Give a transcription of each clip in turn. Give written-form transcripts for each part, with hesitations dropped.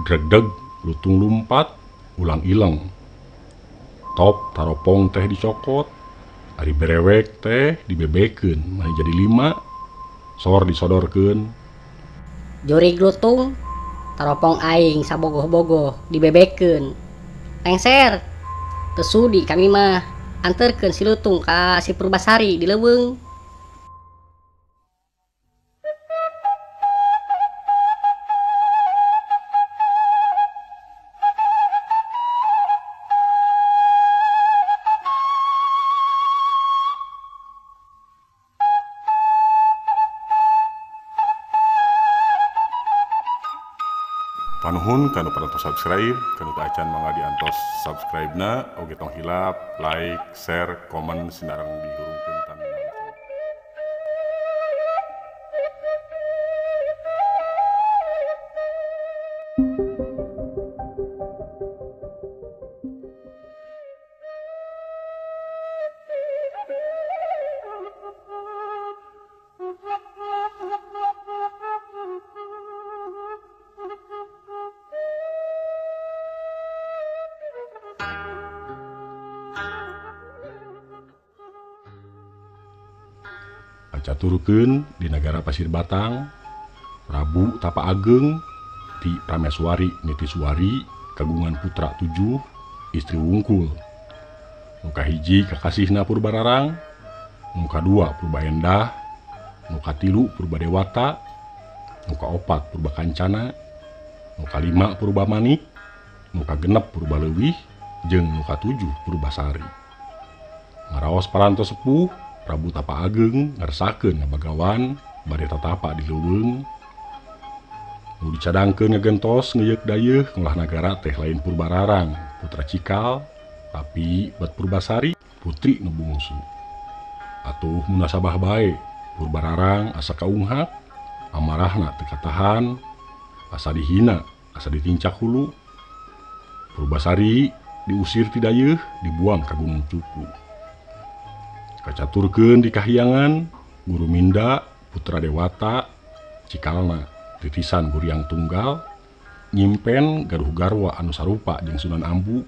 Dregdeg lutung lumpat ulang ileng. Top taropong teh dicokot, ari berewek teh dibebekeun mani jadi 5, sor disodorkeun. Jurig lutung taropong aing sabogoh-bogoh dibebekeun. Lengser teu sudi kami mah anterkeun si lutung ka si Purbasari di leuweung. Panuhun kanu parantos subscribe, kanu teu acan mangga diantos subscribe-na, oge tong hilap, like, share, komen sinareng dihurungkeun tanda. Caturkeun di nagara Pasir Batang, Prabu Tapa Ageng ti Prameswari Nitiswari kagungan putra 7, istri wungkul. Nu kahiji kakasihna Purbararang, nu kadua Purbaendah, nu katilu Purbadewata, nu kaopat Purbakancana, nu kalima Purbamanik, nu kagenep Purbaleuwih, jeung nu katujuh Purbasari. Ngaraos parantos sepuh, Prabu Tapa Ageng ngersakeun ngabagawan bade tatapa di leuweung. Nu dicadangkeun ngagentos ngeuyeuk dayeuh ngolah nagara teh lain Purbararang, putra Cikal, tapi bet Purbasari, putri nu bungsu. Atuh munasabah bae, Purbararang asa kaunghak, amarahna teu katahan, asa dihina, asa ditincak hulu. Purbasari diusir ti dayeuh, dibuang ka Gunung Cupu. Kacaturkeun di kahyangan Guru Minda putra Dewata Cikalna titisan Guriang Tunggal nyimpen gaduh garwa anu sarupa jeung Sunan Ambu.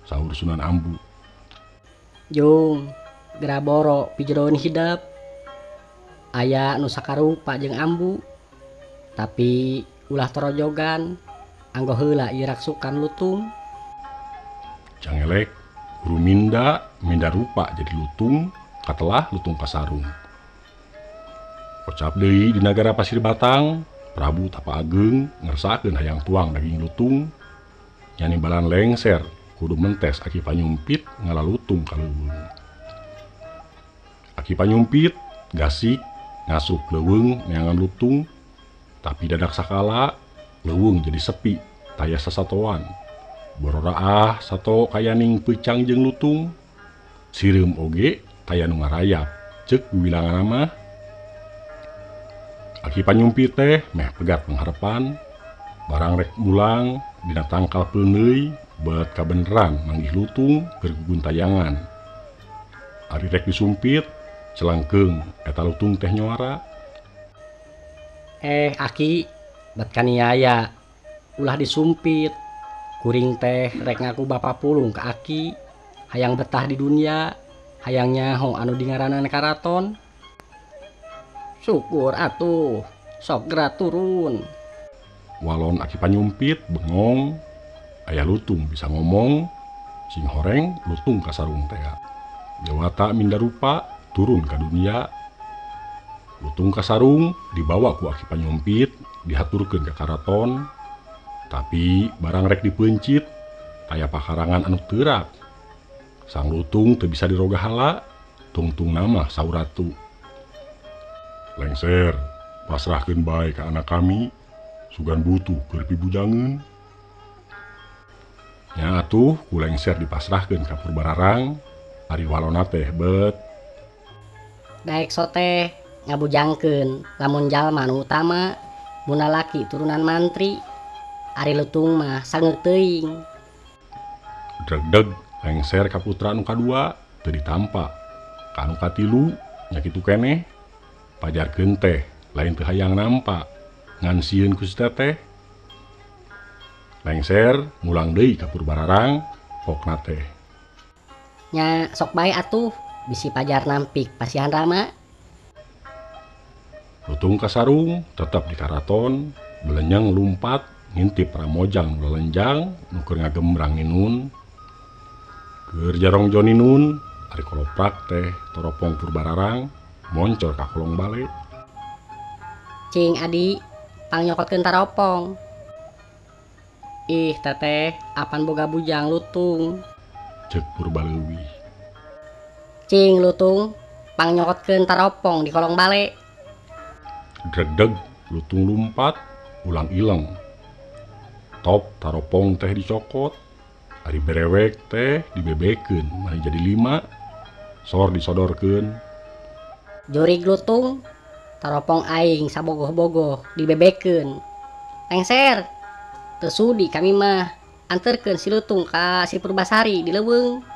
Saur Sunan Ambu, "Jung, geraboro pijeroeun hidep. Aya nu sakarupa jeung Ambu, tapi ulah torojogan, anggo heula ieu raksukan lutung." Cangelek Guru Minda minda rupa jadi lutung, katelah lutung kasarung. Kocap deui di nagara Pasir Batang, Prabu Tapa Ageng ngersakeun hayang tuang daging lutung, nyanimbalan lengser kudu mentes aki panyumpit ngala lutung ka leuweung. Aki panyumpit gasik ngasup leuweung neangan lutung, tapi dadak sakala leuweung jadi sepi taya sasatoan. Bororaah sato kayaning peucang jeung lutung, sireum oge taya nu ngarayap, ceuk wiwilangan mah. Aki panyumpit teh meh pegat pengharepan, barang rek mulang dina tangkal peuneuy bet kabeneran manggih lutung keur guguntayangan. Ari rek disumpit, celangkeung eta lutung teh nyuara. "Eh aki, bet kaniaya, ulah disumpit. Kuring teh rek ngaku bapa pulung ke aki, hayang betah di dunia, hayang nyaho anu dingaranan karaton. Syukur atuh, sok geura turun." Walon aki panyumpit bengong, aya lutung bisa ngomong, sing horeng lutung kasarung teh. Dewata minda rupa turun ka dunia. Lutung kasarung dibawa ku aki panyumpit dihaturkeun ka karaton. Tapi barang rek dipeuncit taya pakarangan anu teurak. Sang lutung teu bisa dirogahala, tungtung nama saur ratu. "Lengser, pasrahkeun bae ka anak kami, sugan butuh keur pibujangeun." Nya atuh ku lengser dipasrahkeun ka Purbararang, ari walona teh bet daek soteh ngabujangkeun lamun jalma nu utama, mun lalaki turunan mantri. Ari lutung mah sangeuk teuing. Dregdeg lengser ka putra nu kadua teu ditampa. Ka anu katilu nya kitu keneh. Pajarkeun teh lain teu hayang nampa, ngan sieun ku si teteh. Lengser mulang deui ka Purbararang pokna teh. Nya sok bae atuh bisi pajar nampik pasihan Rama. Lutung Kasarung tetep di karaton, belenyeng lumpat ngintip Ramojang nu lelenjang nu keur ngagembrang ninun. Keur jarongjo ninun ari koloprak teh toropong Purbararang moncor ka kolong bale. Cing adi pangnyokotkeun taropong. Ih teteh apan boga bujang lutung. Ceuk Purbaleuwih. Cing lutung pangnyokotkeun taropong di kolong bale. Dregdeg lutung lumpat ulang ileng. Top taropong teh dicokot, ari berewek teh dibebekeun mani jadi 5, sor disodorkeun. Jurig lutung taropong aing sabogoh-bogoh dibebekeun. Lengser teu sudi kami mah anterkeun si lutung ka si Purbasari di leuweung.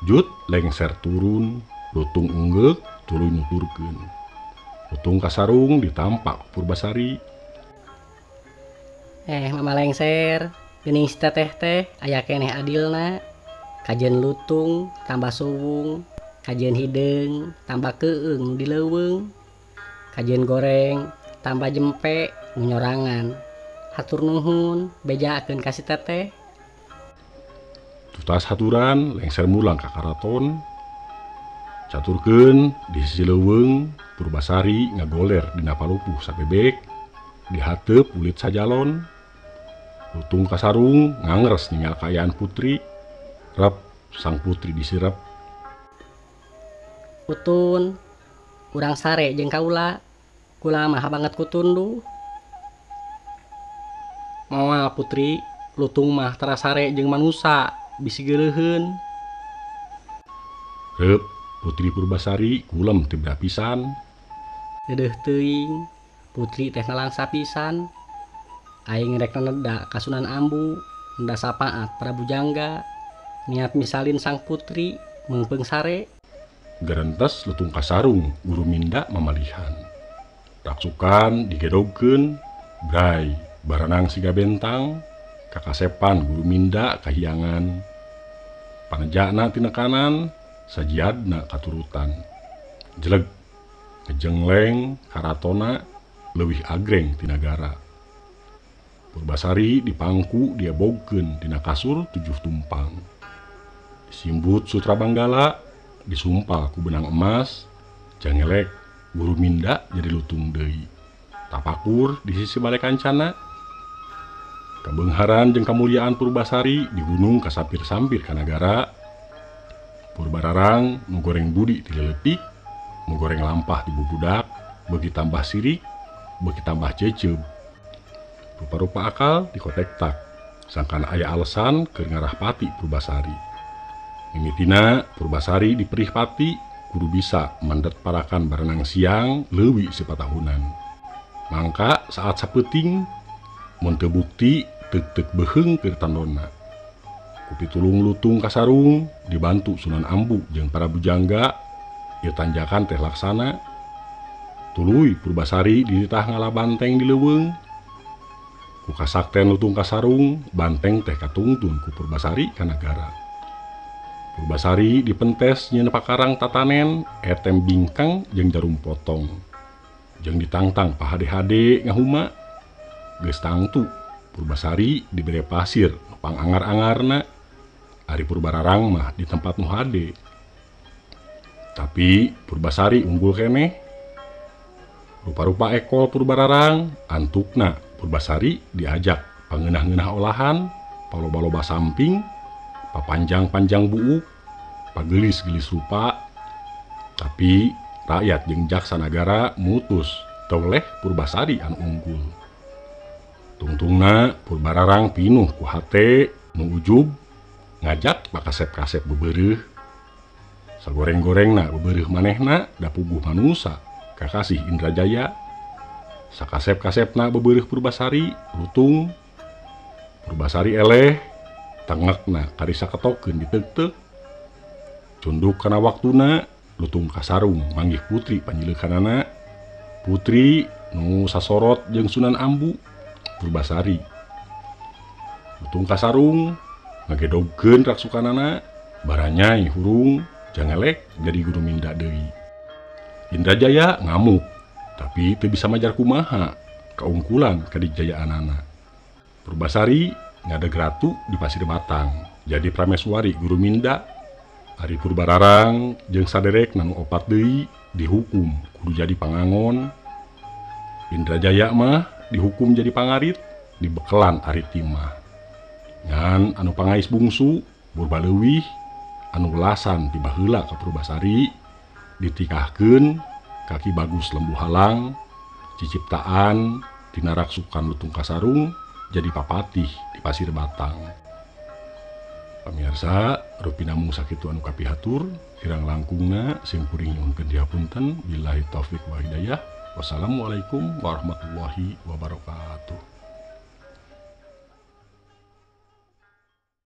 Jut lengser turun, lutung unggeuk tuluy nuturkeun. Lutung Kasarung ditampak Purbasari. Mama lengser, geuning si teteh teh aya keneh adilna. Kajeun lutung tambah suwung, kajeun hideung tambah keueung di leuweung, kajeun goreng tambah jempe nu nyorangan. Hatur nuhun bejakeun ka si teteh. Tutas haturan lengser mulang ka karaton. Caturkeun di sisi leuweung Purbasari ngagoler dina palupuh sabebek, dihateup ulit sajalon. Lutung Kasarung ngangres ninggal kaayaan putri, rep sang putri disirep. Utun, urang sare jeung kaula, kula mah banget kutunduh. Moal putri, lutung mah tara sare jeung manusa, bisi geuleuheun. Rep Putri Purbasari kulem teu pisan. Deudeuh teuing, putri teh nalangsa pisan. Aing rek neda ka Sunan Ambu, nenda sapaat Prabu Jangga, niat misalin sang putri meungpeung sare. Gerentes Lutung Kasarung guru minda mamalihan. Raksukan digedogkeun, bray baranang siga bentang, kakasepan guru minda kahiangan. Panejana tinekanan, sajiadna katurutan. Jeleg ngejengleng karatona leuwih agreng ti nagara. Purbasari dipangku diebogkeun dina kasur 7 tumpang. Disimbut sutra banggala, disumpal ku benang emas, jangelek guru minda jadi lutung deui. Tapakur di sisi bale kancana. Kabeungharan jeung kamuliaan Purbasari di gunung kasampir-sampir ka nagara. Purbararang nu goreng budi ti leutik, nu goreng lampah ti bubudak, beuki tambah sirik, beuki tambah ceceub. Rupa-rupa akal dikotektak, sangkan aya alasan keur ngarah pati Purbasari. Mimitina Purbasari diperih pati kudu bisa mandet parakan barenang siang leuwih sapatahunan. Mangka saat sapeuting mun teu bukti teuk-teuk beuheung keur tandonna. Ku pitulung Lutung Kasarung dibantu Sunan Ambu jeung para bujangga ieu tanjakan teh laksana. Tuluy Purbasari dititah ngalabanteng di leuweung. Ku kasakten Lutung Kasarung banteng teh katungtun ku Purbasari ka nagara. Purbasari dipentes nyieun pakarang tatanen etem bingkang jeung jarum potong. Jeung ditangtang pahade-hade ngahuma. Geus tangtu Purbasari dibere pasir nu pangangar-angarna. Ari Purbararang mah di tempat nu hade. Tapi Purbasari unggul keneh. Rupa-rupa ekol Purbararang antukna Purbasari diajak pangeunah-ngeunah olahan, paloba-loba samping, papanjang-panjang buuk, pagelis-gelis rupa. Tapi rakyat jeung jaksa nagara mutus toleh Purbasari anu unggul. Tungtungna Purbararang pinuh ku hate nu ujub ngajak pakasep-kasep bebereuh. Sagoreng-gorengna bebereuh manehna da puguh manusa kakasih Indrajaya. Sakasep-kasepna bebereuh Purbasari lutung. Purbasari eleh tangekna karisa ketokeun diteuk-teuk. Cunduk kana waktuna Lutung Kasarung manggih putri panyileukanana. Putri nu sasorot jeung Sunan Ambu Purbasari. Lutung Kasarung ngagedogkeun raksukanana baranyai hurung jangelek jadi Guruminda deui. Indrajaya ngamuk tapi teu bisa majar kumaha kaungkulan kadijayaanana. Purbasari ngadeg ratu di Pasir Batang jadi Prameswari Guruminda. Ari Purbararang jeung saderek nanu opat deui dihukum kudu jadi pangangon. Indrajaya mah dihukum jadi pangarit dibekelan ari timah. Ngan anu pangais bungsu Purbaleuwih anu welasan ti baheula ka Purbasari ditikahkeun ka Ki Bagus Lembu Halang ciciptaan tina raksukan Lutung Kasarung jadi papatih di Pasir Batang. Pamirsa, rupina mung sakitu anu kapihatur, kirang langkungna sim kuring nyuhunkeun dihapunten, billahi taufik wa hidayah. Wassalamualaikum warahmatullahi wabarakatuh.